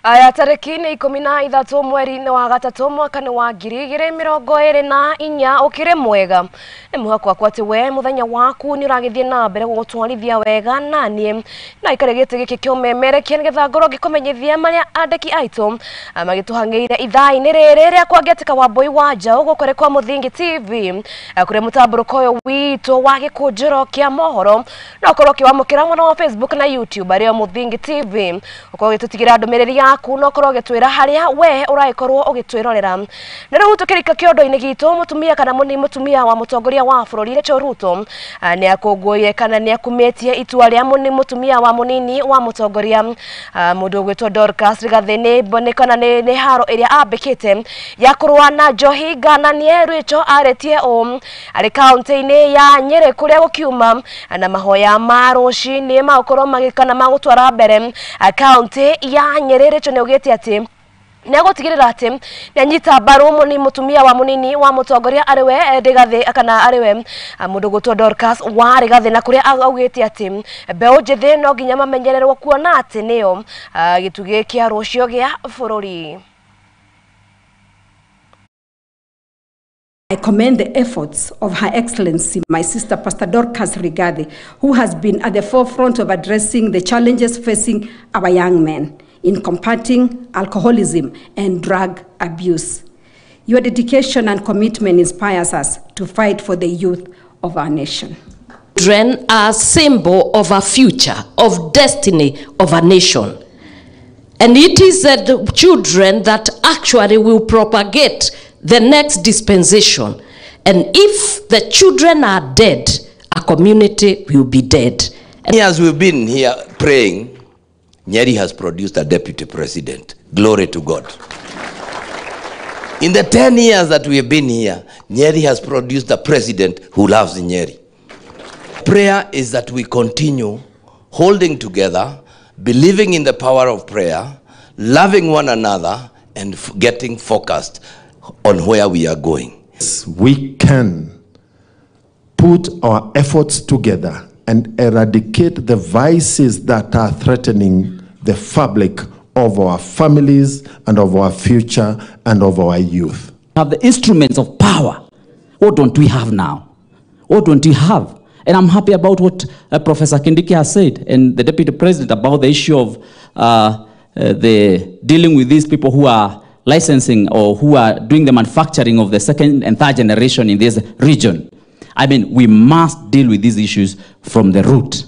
Aya tarĩki nĩ 13 mweri-inĩ wa gatatũ mwaka-inĩ wa 2024 ũkĩrĩ mwega nĩ mwĩhoko wakwa atĩ we mũthenya waku nĩ ũragĩthiĩ na mbere gũgũtwarithia wega na niĩ na ikare gĩtĩ gĩkĩ kĩa ũmemerekia nĩgetha ngorwo ngĩkũmenyithia marĩa andĩki aitũ magĩtũhang'ĩire ithaa-inĩ rĩrĩ rĩa kwangĩtĩka Wambui wa Njaũ gũkũ rĩ kwa Mũthingi TV kũrĩa mũtambũrũko ũyũ witũ wa gĩkũnjĩro kĩa mohoro no ũkorwo ũkĩwamũkĩra mwena wa Facebook na YouTube arĩo Mũthingi TV ũkorwo ũgĩtũtigĩra ndũmĩrĩri yaku no korwo ũgĩtwĩra harĩa we ũragĩkorwo ũgĩtwĩrorera. Na rĩu tũkĩrika kĩondo-inĩ gitũ mũtumia kana mũtumia wa mũtongoria wa bũrũri Rachel Ruto nĩ akũngũĩire kana nĩ akumĩtie itua rĩa mũtumia wa mũnini wa mũtongoria mũndũ ũgwĩtwo Dorcas Rigathi nĩ kana nĩ haro ĩrĩa ambĩkĩte ya kũrũa na njohi ngananie. Rachel arĩtie ũũ arĩ kaunti-inĩ ya Nyĩrĩ kũrĩa gũkiuma na mahoya ma rũcinĩ magũkorwo magĩkana magũtwara mbere kaunti ya Nyĩrĩ. Rachel nĩ augĩte atĩ nĩ agũtigĩrĩra atĩ nĩ anyita mbaru mũtumia wa mũnini wa mũtongoria arĩwe Rigathi kana arĩwe mũndũ ũgwĩtwo Dorcas wa Rigathi, na kũrĩa augĩte atĩ mbeũ njĩthĩ no nginya mamenyererwo kuona atĩ nĩo gĩtugĩ kĩa rũciũ gĩa bũrũri. I commend the efforts of Her Excellency, my sister, Pastor Dorcas Rigathi, who has been at the forefront of addressing the challenges facing our young men in combating alcoholism and drug abuse. Your dedication and commitment inspires us to fight for the youth of our nation. Children are a symbol of a future, of destiny of a nation. And it is the children that actually will propagate the next dispensation. And if the children are dead, a community will be dead. And as we've been here praying, Nyeri has produced a deputy president. Glory to God. In the 10 years that we have been here, Nyeri has produced a president who loves Nyeri. Prayer is that we continue holding together, believing in the power of prayer, loving one another, and getting focused on where we are going. We can put our efforts together and eradicate the vices that are threatening the fabric of our families and of our future and of our youth. We have the instruments of power. What don't we have now? What don't we have? And I'm happy about what Professor Kindiki has said and the Deputy President about the issue of the dealing with these people who are licensing or who are doing the manufacturing of the second and third generation in this region. I mean, we must deal with these issues from the root.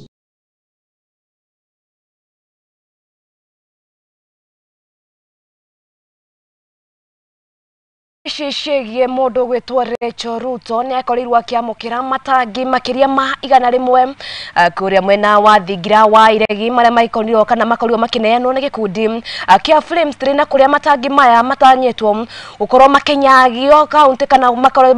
Ciĩgiĩ mũndũ ũgwĩtwo Rachel Ruto nĩ akorirwo akĩamũkĩra matangi makĩria ma 100 kũrĩa mwena wa thingira wa Iregi marĩa maikorirwo kana makorirwo makĩneanwo nĩ gĩkundi kĩa Flames 3 na kũrĩa matangi maya matanyĩtwo gũkorwo makĩnyagio kaunti kana makorwo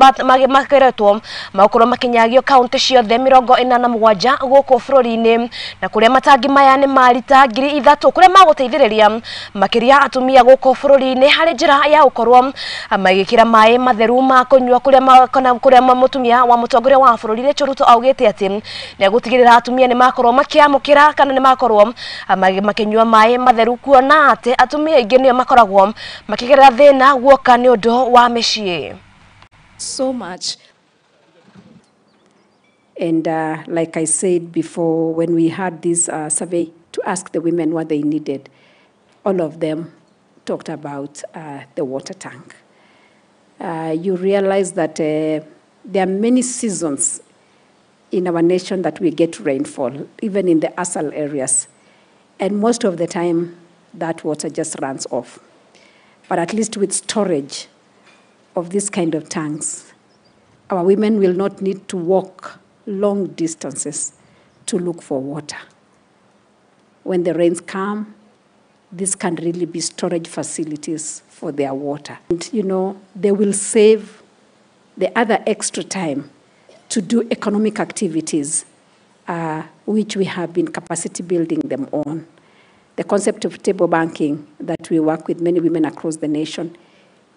makeretwo makorwo makĩnyagio kaunti ciothe 47 gũkũ bũrũri-inĩ, na kũrĩa matangi maya nĩ ma rita 3,000 kũrĩa magũteithĩrĩria makĩria atumia gũkũ bũrũri-inĩ harĩ njĩra ya gũkorwo magĩkĩra maĩ matheru ma kũnyua kũrĩa kana kũrĩa mũtumia wa mũtongoria wa bũrũri Rachel Ruto augĩte atĩ nĩ agũtigĩrĩra atumia nĩ makorwo makĩamũkĩra kana nĩ makorwo makĩnyua maĩ matheru kuona atĩ atumia aingĩ nĩo makoragwo makĩgerera thĩna guoka nĩ ũndũ wa mĩciĩ. So much. And like I said before, when we had this survey to ask the women what they needed, all of them talked about the water tank. You realize that there are many seasons in our nation that we get rainfall, even in the ASAL areas. And most of the time, that water just runs off. But at least with storage of this kind of tanks, our women will not need to walk long distances to look for water. When the rains come, this can really be storage facilities for their water. And, you know, they will save the other extra time to do economic activities, which we have been capacity building them on. The concept of table banking that we work with many women across the nation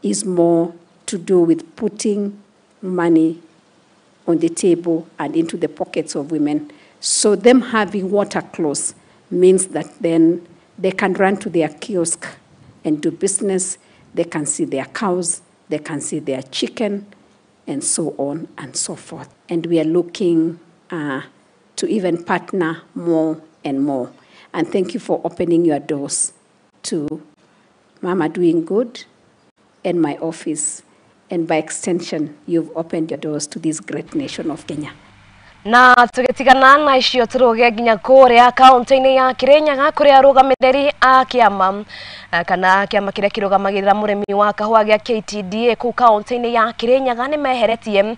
is more to do with putting money on the table and into the pockets of women. So them having water close means that then they can run to their kiosk and do business. They can see their cows, they can see their chicken, and so on and so forth. And we are looking to even partner more and more. And thank you for opening your doors to Mama Doing Good and my office. And by extension, you've opened your doors to this great nation of Kenya. Na tugitigana na icio turuge nginya kuria kaunti-ini ya Kirinyaga kuria arugamiriri a kiama kana kiama kiria kirugamagirira murimi wa kahua gia KTDA kuu kaunti-ini ya Kirinyaga ni meheretie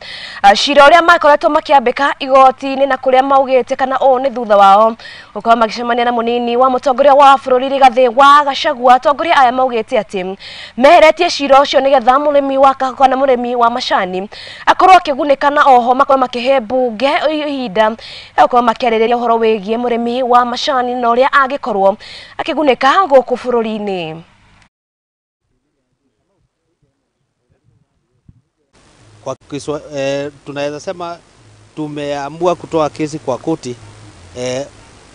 cira uria makoretwo makiambika igoti-ini na kuria maugite kana uu ni thutha wao gukorwo magicemania na munini wa mutongoria wa bururi Rigathi wa Gachagua. Atongoria aya maugite ati meheretie cira ucio nigetha murimi wa kahua kana murimi wa macani akorwo akigunika na oho makorwo makihe mbunge ihinda akorwo makiarĩrĩria ũhoro wĩgiĩ mũrĩmi wa macani na ũrĩa angĩkorwo akĩgunĩka gũkũ bũrũri-inĩ. Kwa tunaweza sema tumeamua kutoa kesi kwa koti.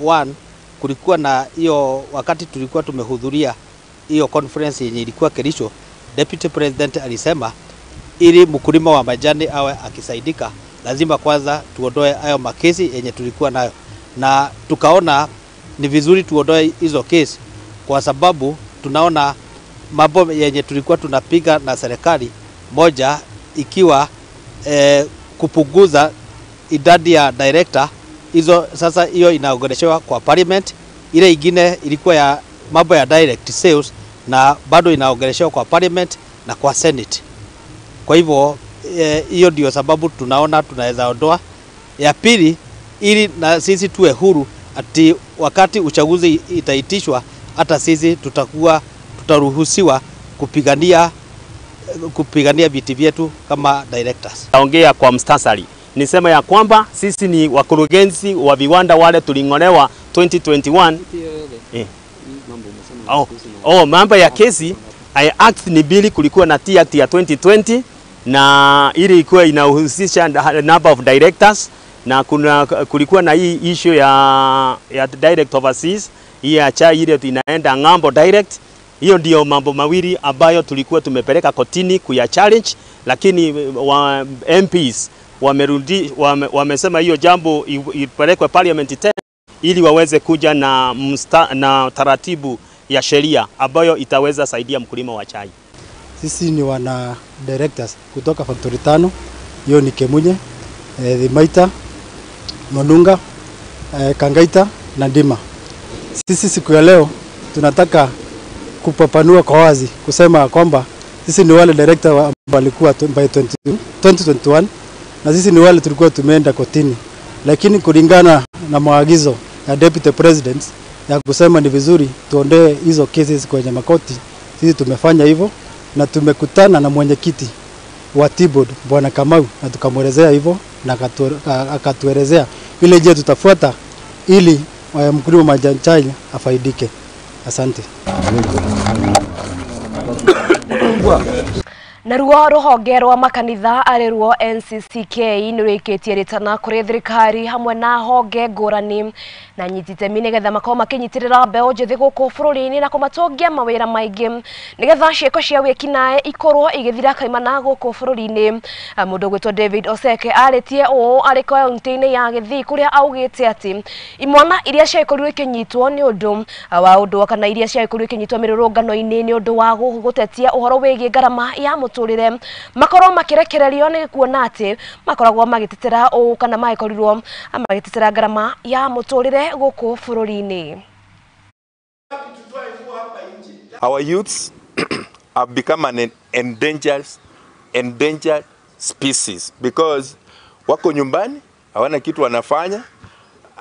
One, kulikuwa na hiyo wakati tulikuwa tumehudhuria hiyo conference yenye ilikuwa Kericho, Deputy President alisema ili mkulima wa majani awe akisaidika lazima kwanza tuondoe hayo makesi yenye tulikuwa nayo, na tukaona ni vizuri tuondoe hizo kesi kwa sababu tunaona mambo yenye tulikuwa tunapiga na serikali, moja ikiwa kupunguza idadi ya director hizo, sasa hiyo inaongeleshewa kwa parliament. Ile ingine ilikuwa ya mambo ya direct sales na bado inaongeleshewa kwa parliament na kwa senate. Kwa hivyo hiyo ndio sababu tunaona tunaweza ondoa. Ya pili, ili na sisi tuwe huru ati wakati uchaguzi itaitishwa hata sisi tutakuwa tutaruhusiwa kupigania viti vyetu kama directors. Naongea kwa mstasari. Nisema ya kwamba sisi ni wakurugenzi wa viwanda wale tulingolewa 2021. Mambo ya kesi act ni bili, kulikuwa na Tea Act ya 2020 na ili ilikuwa inahusisha number of directors, na kulikuwa na hii issue ya direct overseas, hii ya chai ile inaenda ng'ambo direct. Hiyo ndio mambo mawili ambayo tulikuwa tumepeleka kotini kuya challenge, lakini MPs wamerudi wamesema hiyo jambo ipelekwe parliament tena ili waweze kuja na taratibu ya sheria ambayo itaweza saidia mkulima wa chai. Sisi ni wana directors kutoka factory 5, hiyo ni Kemunye, Thimaita, Monunga, Kangaita na Ndima. Sisi siku ya leo tunataka kupapanua kwa wazi kusema kwamba sisi ni wale director ambao walikuwa by 2021 na sisi ni wale tulikuwa tumeenda kotini, lakini kulingana na maagizo ya Deputy President ya kusema ni vizuri tuondoe hizo cases kwenye makoti, sisi tumefanya hivyo na tumekutana na mwenyekiti wa Tea Board Bwana Kamau na tukamwelezea hivyo na akatuelezea ile je tutafuata ili mkulima majani chai afaidike. Asante. Naruo ruhonge rwa makanitha ari ruo NCCK ni rwikitie ritana kuri thirikari hamwe na honge ngurani na nyititemi nigetha makorwo makinyitirira mbeũ njithi guku bururi-ini na kumatongia mawira maingi nigetha ciiko cia wikinae ikorwo igithira kaimana guku bururi-ini. Mundu gwitwo David Oseke aritie uu ari kaunti-ini ya Githii kuria augite ati imwana iria ciakorirwo ikinyitwo ni undu wa undu kana iria ciakorirwo ikinyitwo mirurungano-ini ni undu wa gutetia uhoro wigie ngarama ya muturire makorwo makirekererio ni kuona ati makoragwo magitetera uu kana magikorirwo magitetera ngarama ya muturire guku bururi-ini. Our youths have become an endangered species because wako nyumbani hawana kitu wanafanya,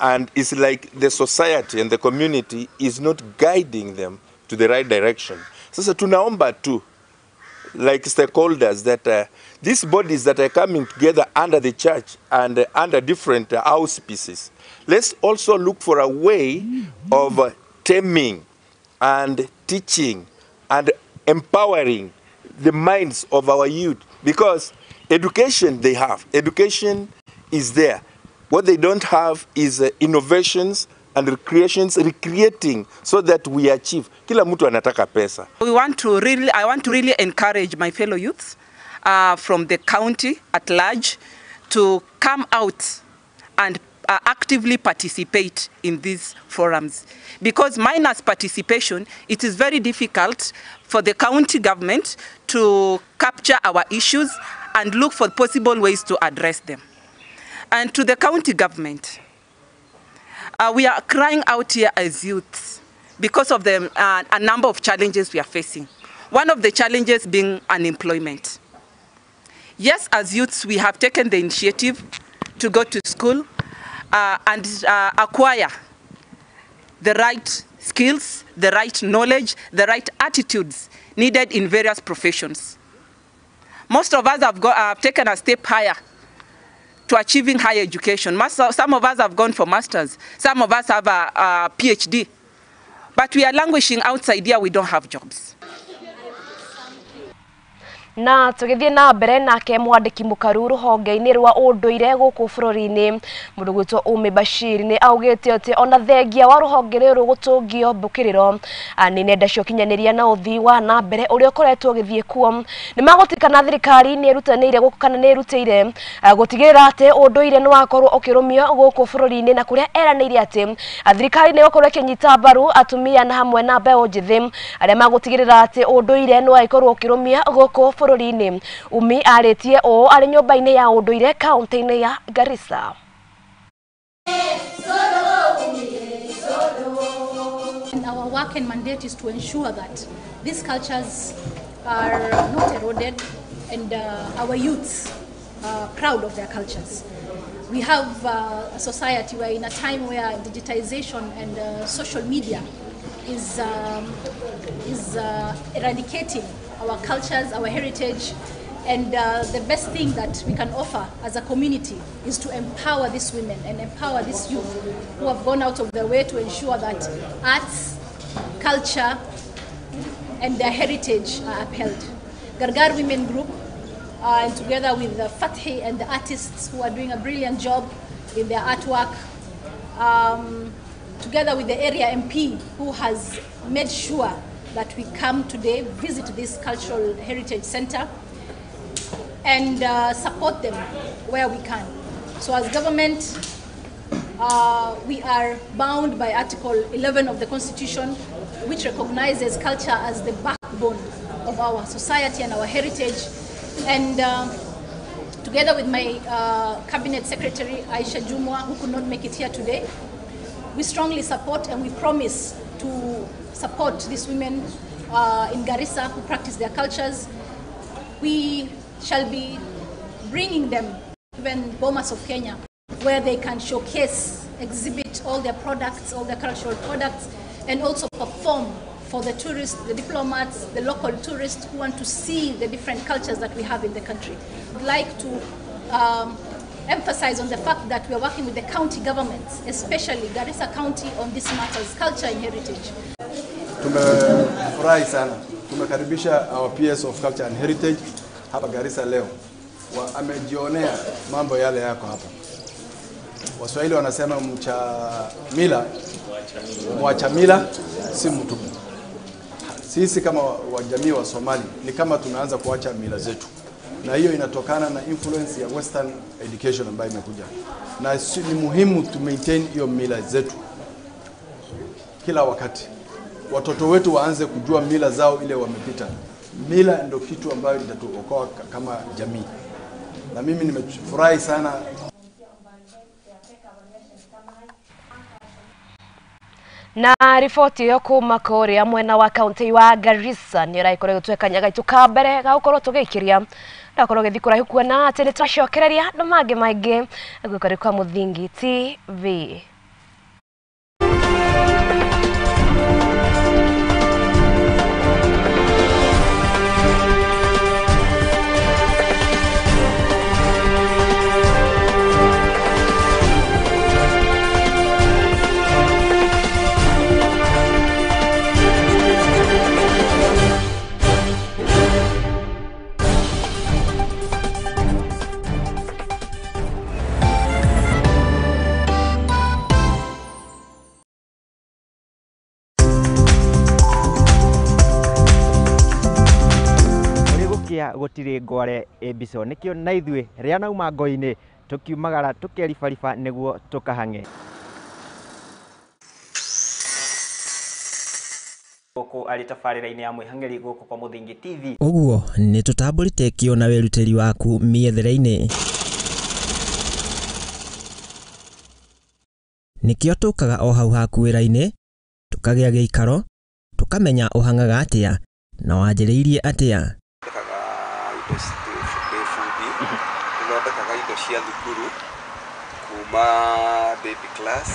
and it's like the society and the community is not guiding them to the right direction. Sasa tunaomba tu like stakeholders that these bodies that are coming together under the church and under different auspices, let's also look for a way of taming and teaching and empowering the minds of our youth, because education they have, education is there. What they don't have is innovations and recreations, recreating so that we achieve. Kila mtu anataka pesa. I want to really encourage my fellow youths from the county at large to come out and actively participate in these forums, because minus participation, it is very difficult for the county government to capture our issues and look for possible ways to address them. And to the county government, we are crying out here as youths because of the, a number of challenges we are facing. One of the challenges being unemployment. Yes, as youths, we have taken the initiative to go to school and acquire the right skills, the right knowledge, the right attitudes needed in various professions. Most of us have taken a step higher to achieving higher education. Some of us have gone for masters. Some of us have a PhD. But we are languishing outside here, we don't have jobs. Na tugithie na mbere nake mwandiki mukaru ruhonge-ini rwa unduire guku bururi-ini mundu gwitwo Umi Bashir ni augite ati ona thengia wa ruhonge ruru gutungio mbukiriro ni nenda cia ukinyaniria na uthii wa na mbere uria ukoretwo ugithie kuo ni magutikana thirikari ni irutanire guku kana ni irutire gutigirira ati unduire ni wakorwo ukirumio guku bururi-ini na kuria eraniire ati thirikari ni gukorwo ikinyita mbaru atumia na hamwe na mbeũ njithi aria magutigirira ati unduire ni wakorwo ukirumia guku bũrũri-inĩ. Umi arĩtie ũũ arĩ nyũmba-inĩ ya ũndũire kaunti-inĩ ya Garissa. And our work and mandate is to ensure that these cultures are not eroded and our youths are proud of their cultures. We have a society where in a time where digitization and social media is eradicating our cultures, our heritage, and the best thing that we can offer as a community is to empower these women and empower these youth who have gone out of their way to ensure that arts, culture, and their heritage are upheld. Gargar Women Group, and together with the Fathi and the artists who are doing a brilliant job in their artwork, together with the area MP who has made sure that we come today, visit this cultural heritage center and support them where we can. So as government, we are bound by Article 11 of the Constitution, which recognizes culture as the backbone of our society and our heritage. And together with my cabinet secretary, Aisha Jumwa, who could not make it here today, we strongly support and we promise to support these women in Garissa who practice their cultures. We shall be bringing them even Bomas of Kenya, where they can showcase, exhibit all their products, all their cultural products, and also perform for the tourists, the diplomats, the local tourists who want to see the different cultures that we have in the country. I'd like to emphasize on the fact that we are working with the county governments, especially Garissa County, on these matters, culture and heritage. Tumefurahi sana. Tumekaribisha our PS of Culture and Heritage hapa Garissa leo. Amejionea mambo yale yako hapa. Waswahili wanasema mcha mila, mwacha mila si mtu. Sisi kama wajamii wa Somali ni kama tumeanza kuacha mila zetu. Na hiyo inatokana na influence ya Western education ambayo imekuja. Na ni muhimu to maintain hiyo mila zetu kila wakati. Watoto wetu waanze kujua mila zao ile wamepita. Mila ndio kitu ambayo itatuokoa kama jamii. Na mimi nimefurahi sana. Na riboti ĩyo kuma kũrĩa mwena wa kaunti wa Garissa nĩ ĩragĩkorwo ĩgĩtweka kanya gaitũ ka mbere ga gũkorwo tũgĩikĩria ndakorwo gĩthiĩ kũraihu kuona atĩ nĩ twacokereria na mangĩ maingĩ gũkorwo kwa Mũthingi TV. Gũtirĩ ngware ĩ mbico, nĩkĩo na ithuĩ rĩa nauma ngo-inĩ tũkiumagara tũkeribariba nĩguo tũkahang'e. Gũkũ arĩ tabarĩra-inĩ ya mwĩhang'ĩri gũkũ kwa Mũthingi TV. Ũguo nĩ tũtambũrĩte kĩo na wĩrutĩri waku mĩethere-inĩ. Nĩkĩo tũkaga o hau haku wĩra-inĩ, tũkagĩa gĩikaro, tũkamenya ũhang'aga atĩa na wanjĩrĩirie atĩa. Thondekaga indo ndĩ bundi, nĩthondekaga indo cia thukuru kuma baby class.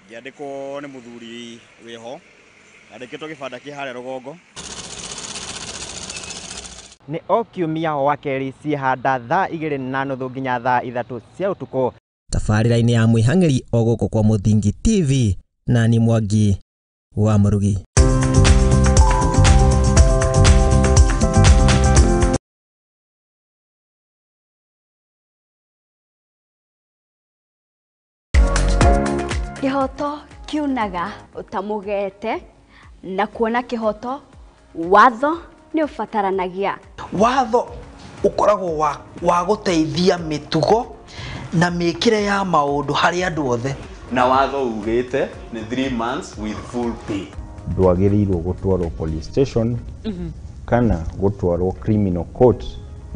Ngĩandĩkwo nĩ mũthuri wĩho, andĩkĩtwo gĩbanda kĩ harĩa rũgongo. Nĩ o kiumia wa kerĩ ciĩhanda thaa 2:30 nginya thaa 3 cia ũtukũ. Tabarĩra-inĩ ya mwĩhang'ĩri o gũkũ kwa Mũthingi TV, nani Mwangi wa Mũrugi. Kĩhoto kiunaga ũtamũgete na kuona kĩhoto watho nĩ ũbataranagia. Watho ũkoragwo wa gũteithia mĩtugo na mĩkĩre ya maũndũ harĩ andũ othe. Na watho ugĩte nĩ 3 months with full pay. Ndwagĩrĩirwo gũtwarwo police station kana gũtwarwo criminal court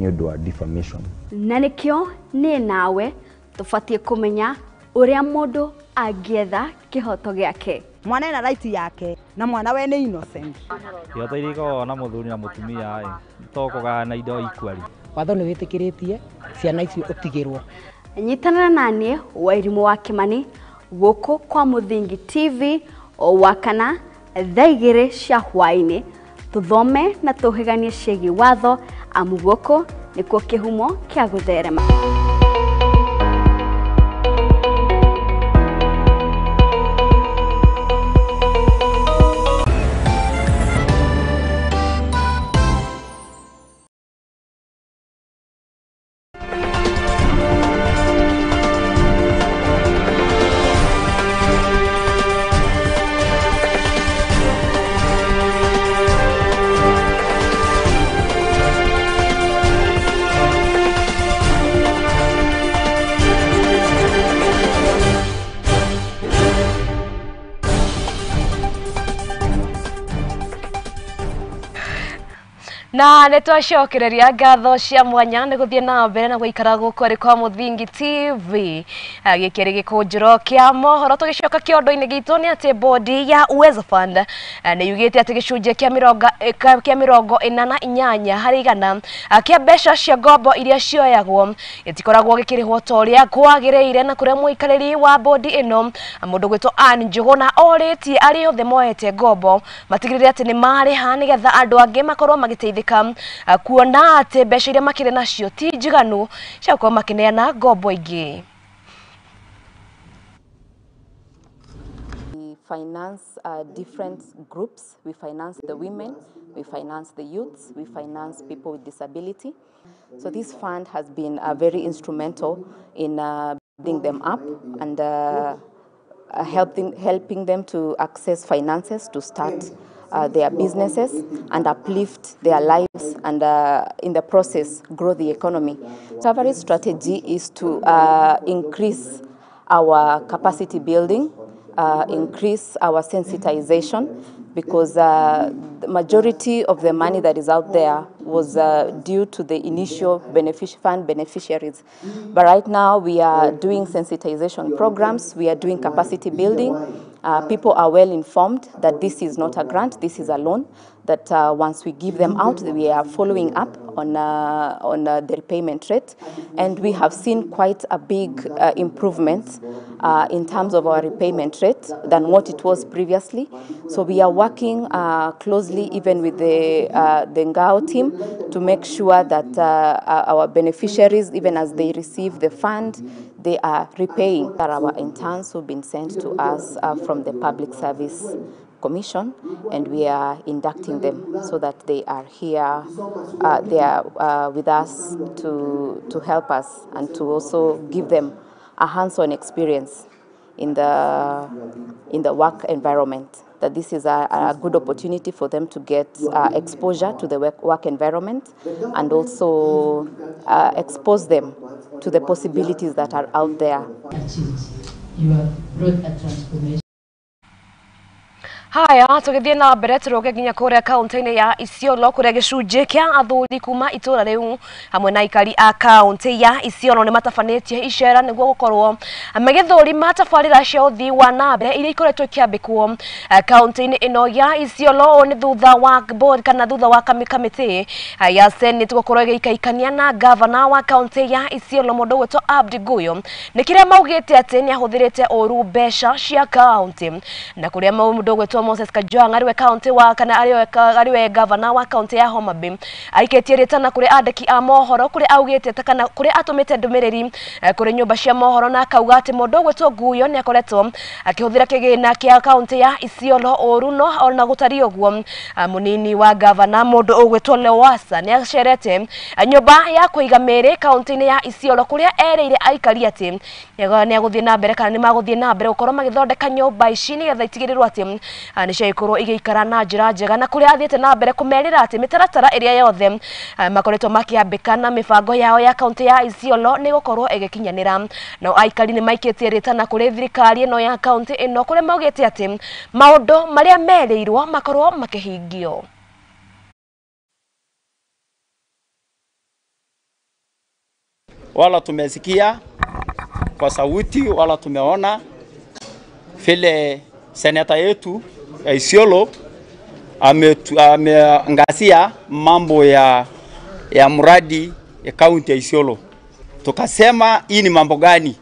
nĩ ũndũ wa defamation. Na nĩkĩo niĩ nawe tũbatiĩ kũmenya ũrĩa mũndũ angĩetha kĩhoto gĩake. Mwana ena right yake na mwana we nĩ innocent. Kĩhoto iria ikoragwo na mũthuri na mũtumia ĩ to kũgayana indo equally. Watho nĩ wĩtĩkĩrĩtie ciana icio ũtigĩrwo. Nyitanĩra naniĩ Wairimũ wa Kĩmani gũkũ kwa Mũthingi TV o wakana thaa 2 cia hwaĩ-inĩ tũthome na tũhĩganie ciĩgiĩ watho amu gũkũ nĩkuo kĩhumo kĩa gũtherema. Na nĩ twacokereria ngatho cia mwanya nĩ gũthiĩ na mbere na gũikara gũkũ arĩ kwa Mũthingi TV. Gĩkĩ rĩ gĩkũnjĩro kĩa mohoro. Tũgĩcoka kĩondo-inĩ gitũ nĩ atĩ bodi ya Uwezo Fund nĩ yugĩte atĩ gĩcunjĩ kĩa 48 harĩ igana kĩa mbeca cia ngombo iria cioyagwo gĩtikoragwo gĩkĩrĩhwo ta ũrĩa kwagĩrĩire, na kũrĩa mũikarĩri wa bodi ĩno mũndũ gwĩtwo Ann Njuguna orĩtie arĩa othe moete ngombo matigĩrĩre atĩ nĩ marĩha nĩgetha andũ angĩ makorwo magĩteithĩka kuona atĩ mbeca iria makĩrĩ nacio ti njiganu cia gũkorwo makĩneana ngombo ingĩ. We finance different groups. We finance the women, we finance the youths, we finance people with disability. So this fund has been very instrumental in building them up and helping them to access finances to start their businesses and uplift their lives and in the process grow the economy. So our strategy is to increase our capacity building, increase our sensitization, because the majority of the money that is out there was due to the initial fund beneficiaries. But right now we are doing sensitization programs, we are doing capacity building. People are well informed that this is not a grant, this is a loan, that once we give them out, we are following up on the repayment rate. And we have seen quite a big improvement in terms of our repayment rate than what it was previously. So we are working closely even with the Ngao team to make sure that our beneficiaries, even as they receive the fund, they are repaying. Our interns who've been sent to us from the Public Service Commission, and we are inducting them so that they are here, they are with us to help us and to also give them a hands-on experience in the work environment. that this is a good opportunity for them to get exposure to the work environment and also expose them to the possibilities that are out there. You have brought a transformation. Haya, tũgĩthiĩ na mbere tũrũge nginya kũrĩa kaunti-inĩ ya Isiolo kũrĩa gĩcunjĩ kĩa athuri kuma itũra rĩu hamwe na aikari a kaunti ya Isiolo nĩ matabanĩtie icera nĩguo gũkorwo magĩthũrima tabarĩra cia ũthii wa na mbere iria ikoretwo ikĩambĩkwo kaunti-inĩ ĩno ya Isiolo. Ũũ nĩ thutha wa board kana thutha wa kamĩtĩ ya Senate gũkorwo ĩgĩikaikania na gavana wa kaunti ya Isiolo mũndũ ũgwĩtwo Abdi Guyo nĩ kĩrĩa maugĩte atĩ nĩ ahũthĩrĩte ũru mbeca cia kaunti na kũrĩa mũndũ ũgwĩtwo Moses Kajwang ariwe kaunti wa kana ariwe governor wa kaunti ya Homa Bay aiketie ritana kuri andiki a mohoro kuri augite kana kuri atumite ndumiriri kuri nyumba cia mohoro na akauga ati mundu gwitwo Guyo ni akoretwo akihuthira kigina kia kaunti ya Isiolo uru no ona gutari uguo munini wa governor mundu ugwitwo Lowassa ni acerete nyumba ya kuiga miri kaunti-ini ya Isiolo kuria ereire aikari ati ni aguthie na mbere kana ni maguthie na mbere gukorwo magithondeka nyumba ici nigetha itigirirwo ati nĩ ciagĩkorwo igĩikara na njĩra njega na kũrĩa athiĩte na mbere kũmerĩra atĩ mĩtaratara ĩrĩa yothe makoretwo makĩambĩka na mĩbango yao ya kaunti ya Isiolo nĩ gũkorwo ĩgĩkinyanĩra. Nao aikari nĩ maikĩtie rĩtana kũrĩ thirikari ĩno ya kaunti ĩno kũrĩa maugĩte atĩ maũndũ marĩa merĩirwo makorwo makĩhingio. Wala tumesikia kwa sauti wala tumeona vile seneta yetu ya Isiolo ameangazia mambo ya mradi ya kaunti ya Isiolo. Tukasema hii ni mambo gani?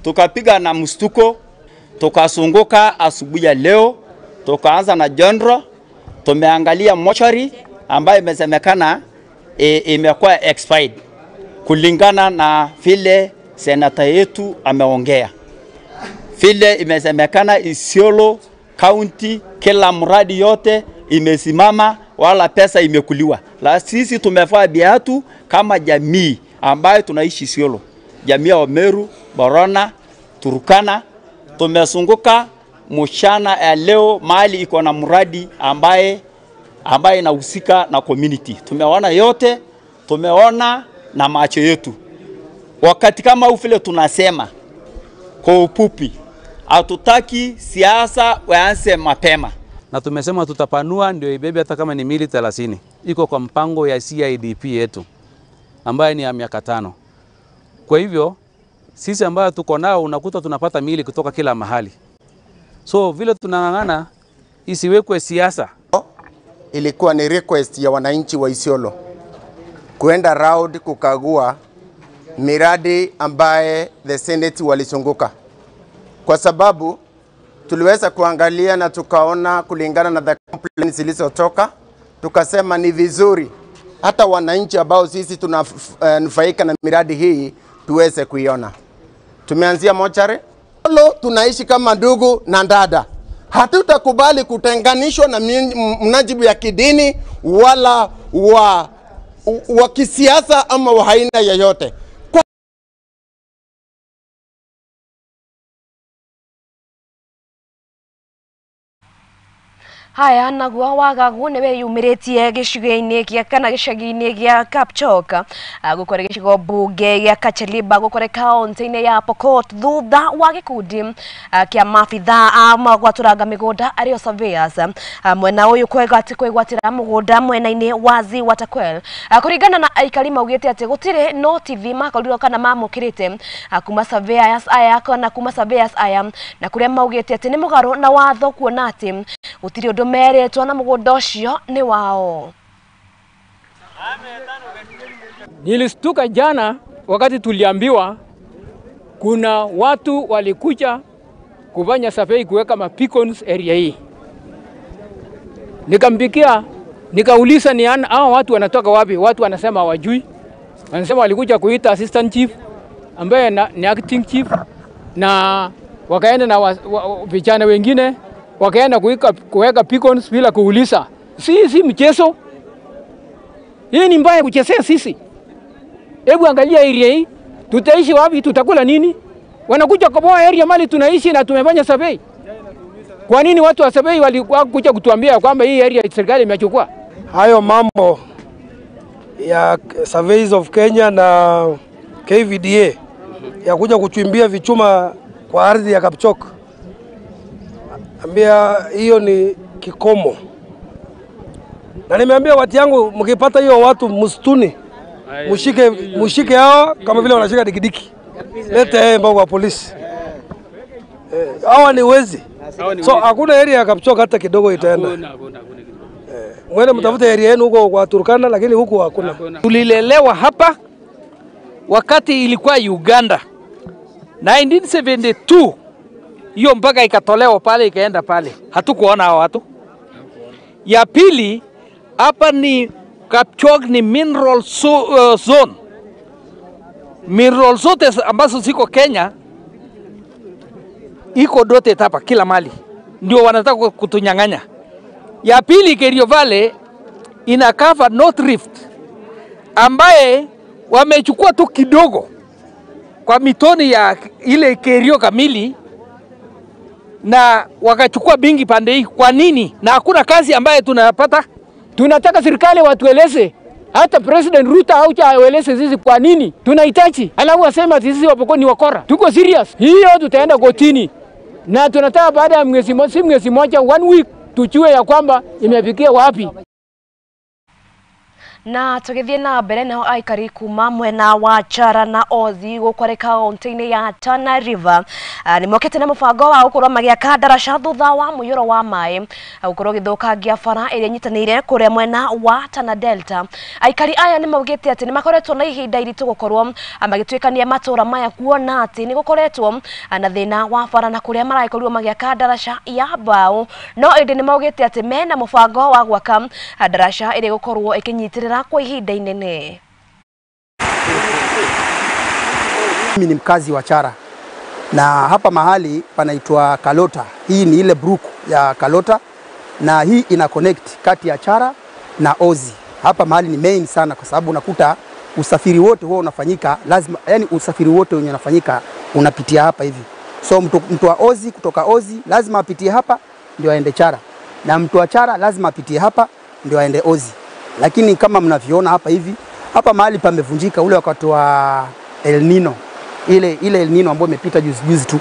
Tukapiga na mstuko, tukasunguka asubuhi ya leo, tukaanza na Jondro, tumeangalia mochari ambayo imesemekana imekuwa expired kulingana na vile senata yetu ameongea. Vile imesemekana Isiolo County kila mradi yote imesimama wala pesa imekuliwa. La sisi tumefaa biatu kama jamii ambayo tunaishi Isiolo. Jamii ya Meru, Borona, Turkana tumesunguka mchana ya leo mahali iko na mradi ambaye inahusika na community. Tumeona yote, tumeona na macho yetu. Wakati kama ufile tunasema kwa upupi, hatutaki siasa waanze mapema. Na tumesema tutapanua ndio ibebe hata kama ni mili 30. Iko kwa mpango ya CIDP yetu ambaye ni ya miaka 5. Kwa hivyo sisi ambayo tuko nao unakuta tunapata mili kutoka kila mahali. So vile tunang'ang'ana isiwekwe siasa. Ilikuwa ni request ya wananchi wa Isiolo kuenda round kukagua miradi ambaye the Senate walisunguka, kwa sababu tuliweza kuangalia na tukaona kulingana na the complaints zilizotoka, tukasema ni vizuri hata wananchi ambao sisi tunanufaika na miradi hii tuweze kuiona. Tumeanzia mochari. Tunaishi kama ndugu na dada. Hatutakubali kutenganishwa na mnajibu ya kidini wala wa kisiasa ama wa aina yoyote. Haya naguo wagagu nĩ wĩyumĩrĩtie gĩcigo-inĩ gĩa kana gĩcagi-inĩ gĩa Kapchok gũkũrĩ gĩcigo mbunge gĩa Kacheliba gũkũrĩ kaunti-inĩ ya Pokot thutha wa gĩkundi kĩa maabithaa a gwatũranga mĩgũnda arĩo surveyors mwena ũyũ kwĩgwatĩra mũgũnda mwena-inĩ wa Ziwa Turkwel. Kũringana na aikari maugĩte atĩ gũtirĩ notithi makorirwo kana mamũkĩrĩte kuma surveyors aya kana kuma surveyors aya na kũrĩa maugĩte atĩ nĩ mũgarũ na watho kuona atĩ gũtirĩ ũndũ meretwo na mũgũnda ũcio nĩ wao. Nilistuka jana wakati tuliambiwa kuna watu walikuja kufanya survey kuweka mapicons area hii. Nikampikia, nikauliza ni hao watu wanatoka wapi? Watu wanasema hawajui. Wanasema walikuja kuita assistant chief ambaye ni acting chief, na wakaenda na vijana wengine wakaenda kuweka picons bila kuuliza. Si mchezo. Hii ni mbaya kuchezea sisi. Hebu angalia area hii, tutaishi wapi? Tutakula nini? Wanakuja kuboa area mali tunaishi na tumefanya survey. Kwa nini watu wa survey walikuwa kuja kutuambia kwamba hii area serikali imechukua? Hayo mambo ya Surveys of Kenya na KVDA ya kuja kuchimbia vichuma kwa ardhi ya Kapchorwa, ambia hiyo ni kikomo. Na nimeambia watu yangu, mkipata hiyo watu msituni, mshike hao kama vile wanashika dikidiki, lete mbao kwa polisi. Hawa ni wezi. So hakuna area ya Kapchorwa hata kidogo itaenda. Mwende mtafute area yenu huko kwa Turkana, lakini huku hakuna. Tulilelewa hapa wakati ilikuwa Uganda 1972, hiyo mpaka ikatolewa pale ikaenda pale, hatukuona hao watu. Ya pili, hapa ni Kapchorwa ni mineral zone. Mineral zote ambazo ziko Kenya iko dote hapa kila mali, ndio wanataka kutunyang'anya. Ya pili, Kerio Valley ina cover North Rift ambaye wamechukua tu kidogo kwa mitoni ya ile Kerio kamili na wakachukua bingi pande hii. Kwa nini? Na hakuna kazi ambaye tunapata. Tunataka serikali watueleze, hata President Ruto aueleze sisi kwa nini tunahitaji. Alafu asema sisi Wapokot ni wakora. Tuko serious. Hiyo tutaenda kotini. Na tunataka baada ya mwezi mmoja, si mwezi mmoja, 1 week tujue ya kwamba imefikia wapi. Na tugithie na mbere nao aikari kuma mwena wa Chara na Ozi gukware kaunti-ini ya Tana River ni mokete na mubango wa gukorwo magiaka ndaraca thutha wa muiyuro wa mai gukorwo githukangia bara iria inyitanire kuria mwena wa Tana Delta. Aikari aya ni maugite ati ni makoretwo na ihinda iritu gukorwo magituikania matura maya kuona ati ni gukoretwo na thina wa bara na kuria maragikorirwo magiaka ndaraca ya mbao, no indi ni maugite ati mena mubango wa gwaka ndaraca iria gukorwo ikinyitirira kwa ihinda inene. Mimi ni mkazi wa Chara na hapa mahali panaitwa Kalota. Hii ni ile brook ya Kalota na hii ina connect kati ya Chara na Ozi. Hapa mahali ni main sana kwa sababu unakuta usafiri wote huo unafanyika lazima, yani usafiri wote wenye unafanyika unapitia hapa hivi. So mtu wa Ozi kutoka Ozi lazima apitie hapa ndio aende Chara, na mtu wa Chara lazima apitie hapa ndio aende Ozi. Lakini kama mnavyoona hapa hivi, hapa mahali pamevunjika ule wakati wa El Nino. Ile El Nino ambayo imepita juzi juzi tu.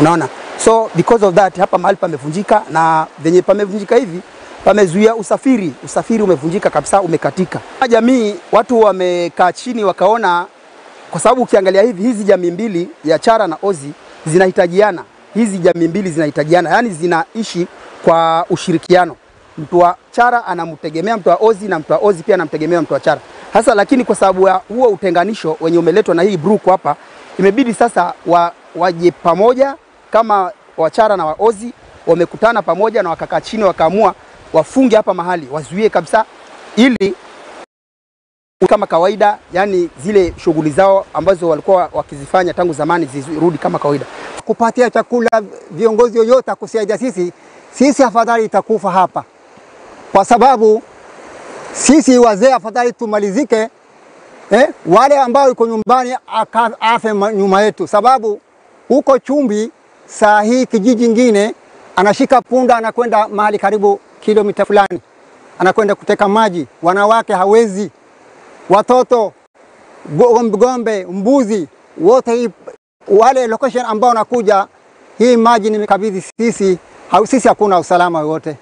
Unaona? So because of that hapa mahali pamevunjika, na venye pamevunjika hivi pamezuia usafiri. Usafiri umevunjika kabisa, umekatika. Jamii watu wamekaa chini wakaona, kwa sababu ukiangalia hivi hizi jamii mbili ya Chara na Ozi zinahitajiana. Hizi jamii mbili zinahitajiana, yani zinaishi kwa ushirikiano. Mtu wa Chara anamtegemea mtu wa Ozi na mtu wa Ozi pia anamtegemea mtu wa Chara. Hasa lakini kwa sababu ya huo utenganisho wenye umeletwa na hii brook hapa, imebidi sasa waje pamoja kama wa Chara na wa Ozi wamekutana pamoja na wakakaa chini wakaamua wafunge hapa mahali, wazuie kabisa ili kama kawaida, yani zile shughuli zao ambazo walikuwa wakizifanya tangu zamani zirudi kama kawaida. Kupatia chakula viongozi yoyote kusaidia sisi afadhali itakufa hapa. Kwa sababu sisi wazee afadhali tumalizike, wale ambao yuko nyumbani afe nyuma yetu. Sababu huko Chumbi saa hii kijiji kingine anashika punda anakwenda mahali karibu kilomita fulani, anakwenda kuteka maji. Wanawake hawezi, watoto, gombe, mbuzi wote wale location ambao wanakuja hii maji nimekabidhi sisi, sisi hakuna usalama wote.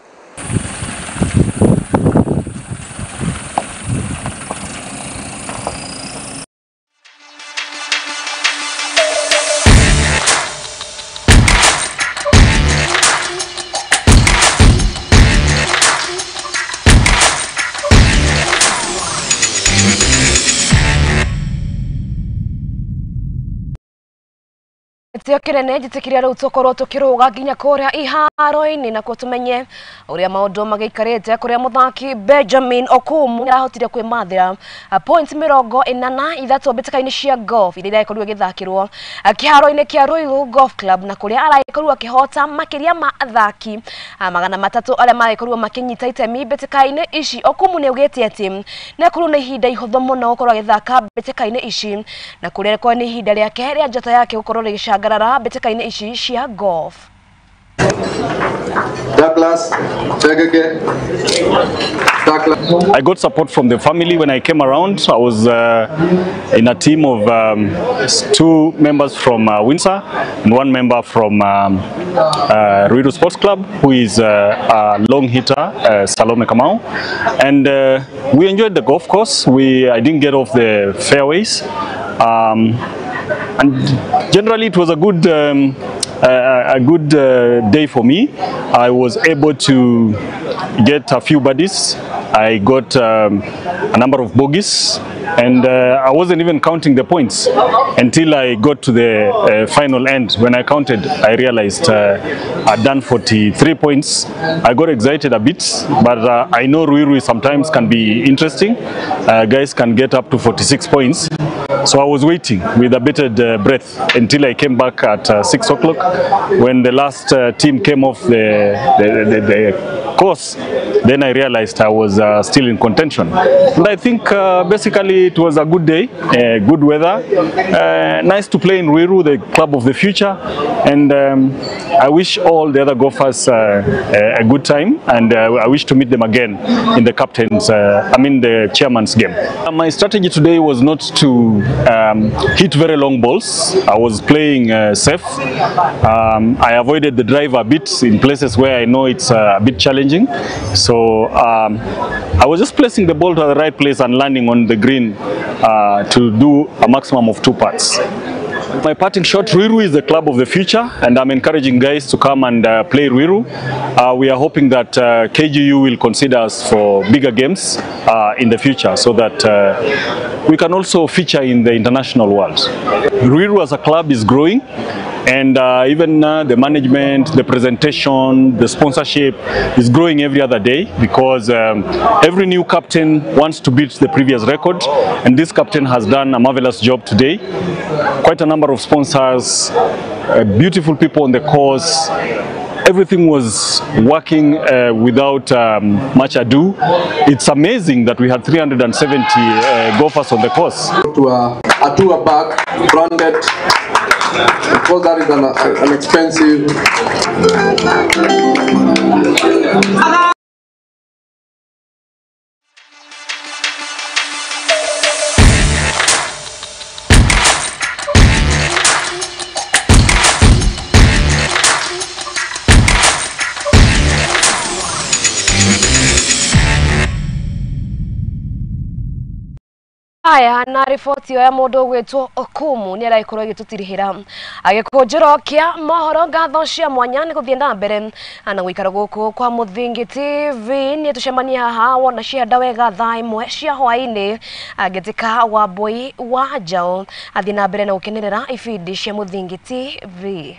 Gĩtĩo kĩnene njĩtĩkĩria rĩu tũkorwo tũkĩrũga nginya kũrĩa iharo-inĩ na kuo tũmenye ũrĩa maũndũ magĩikarĩte kũrĩa mũthaki Benjamin Okumu nĩarahotire kwĩmathĩra point 43 mbĩtĩka-inĩ cia golf iria irakorirwo ĩgĩthakĩrwo kĩharo-inĩ kĩa Ruiru Golf Club na kũrĩa aragĩkorirwo akĩhota makĩria ma athaki 300 arĩa maragĩkorirwo makĩnyita itemi mbĩtĩka-inĩ ici. Okumu nĩaugĩte atĩ nĩakorwo na ihinda ihũthũ mũno gũkorwo agĩthaka mbĩtĩka-inĩ ici na kũrĩa rĩkorwo nĩ ihinda rĩake rĩa njata yake gũkorwo rĩgĩcangarara mbĩtĩka-inĩ ici cia golf. Douglas Chegege. I got support from the family when I came around. I was in a team of 2 members from Windsor and 1 member from Ruiru Sports Club, who is a long hitter, Salome Kamau. And we enjoyed the golf course. I didn't get off the fairways. And generally it was a good day for me. I was able to get a few birdies. I got a number of bogeys, and I wasn't even counting the points until I got to the final end. When I counted, I realized I'd done 43 points. I got excited a bit, but I know Ruiru sometimes can be interesting. Guys can get up to 46 points. So I was waiting with a bated breath until I came back at 6 o'clock when the last team came off the course. Then I realized I was still in contention. And I think basically it was a good day, good weather, nice to play in Ruiru, the club of the future. And I wish all the other golfers a good time, and I wish to meet them again in the captain's, the chairman's game. My strategy today was not to hit very long balls. I was playing safe. I avoided the drive a bit in places where I know it's a bit challenging. So I was just placing the ball to the right place and landing on the green to do a maximum of 2 putts. My parting shot, Ruiru is the club of the future, and I'm encouraging guys to come and play Ruiru. We are hoping that KGU will consider us for bigger games in the future, so that we can also feature in the international world. Ruiru as a club is growing, and even the management, the presentation, the sponsorship is growing every other day, because every new captain wants to beat the previous record, and this captain has done a marvelous job today. Quite a number of sponsors, beautiful people on the course. Everything was working without much ado. It's amazing that we had 370 golfers on the course. To a tour bag, branded. Of course, that is an expensive. Aya na riboti ya mundu gwitwo Okumu ni araikorwo agitutirihira agikunjiro kia mohoro ngatho cia mwanya ni guthie na mbere na guikara guku kwa Muthingi TV ni tucemania haha wona cienda wega thaa 1 cia hwaini agitika wa Mbui wa Njaũ athie na mbere na gukenerera ibindi cia Muthingi TV.